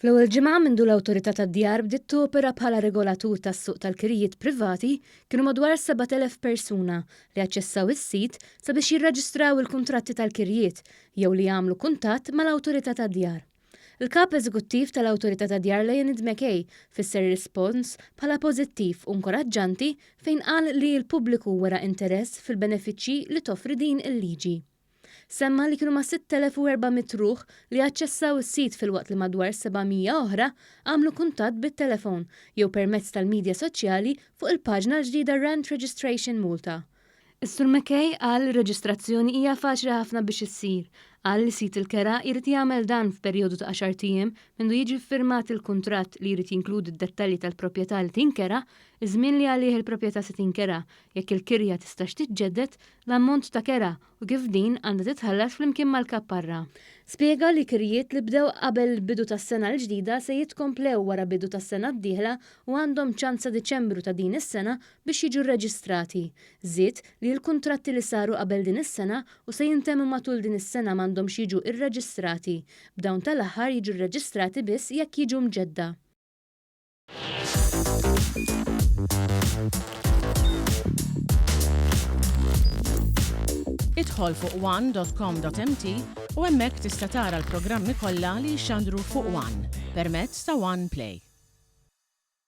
Fl-ewwel ġimgħa mindu l-Awtorità tad-Djar bdiet topera bħala regolatur tas-suq tal-kirjiet privati, kienu madwar 7,000 persuna li aċċessaw is-sit sabiex jirreġistraw il-kuntratti tal-kirjiet jew li jagħmlu kuntatt mal-Awtorità tad-Djar. Il-Kap Eżekuttiv tal-Awtorità tad-Djar Leonid McKay fisser ir-rispons bħala pożittiv u nkoraġġanti fejn qal li l-pubbliku wera interess fil-benefiċċji li toffri din il-liġi. Semma li kienu mas-6,400 ruħ li aċċessaw is-sit filwaqt li madwar 700 oħra għamlu kuntatt bit-telefon jew permezz tal-midja soċjali fuq il-paġna l-ġdida Rent Registration Malta. Is-Sur McKay qal li r-reġistrazzjoni hija faċli ħafna biex issir. Qal li sid il-kera jrid jagħmel dan f'perjodu ta' għaxart ijiem mindu jiġi ffirmat il-kuntratt li jrid jinkludi d-dettalji tal-proprjetà li tinkera, iż-żmien li għalih il-proprjetà se tinkera, jekk il-kirja tistax tiġġedded, l-ammont ta' kera u kif din għandha titħallas flimkien mal-kapparra. Spjega li kirjiet li bdew qabel il-bidu tas-sena l-ġdida se jitkomplew wara bidu tas-sena d-dieħla u għandhom ċans sa Diċembru ta' din is-sena biex jiġu rreġistrati. Żied li l-kuntratti li saru qabel din is-sena u se jintemmu matul din is-sena m'għandhomx jiġu rreġistrati, b'dawn tal-aħħar jiġu rreġistrati biss jekk jiġu mġedda. Idħol fuq one.com.mt u hemmhekk tista' tara l-programmi kollha li jixxandru fuq One permezz ta' One Play.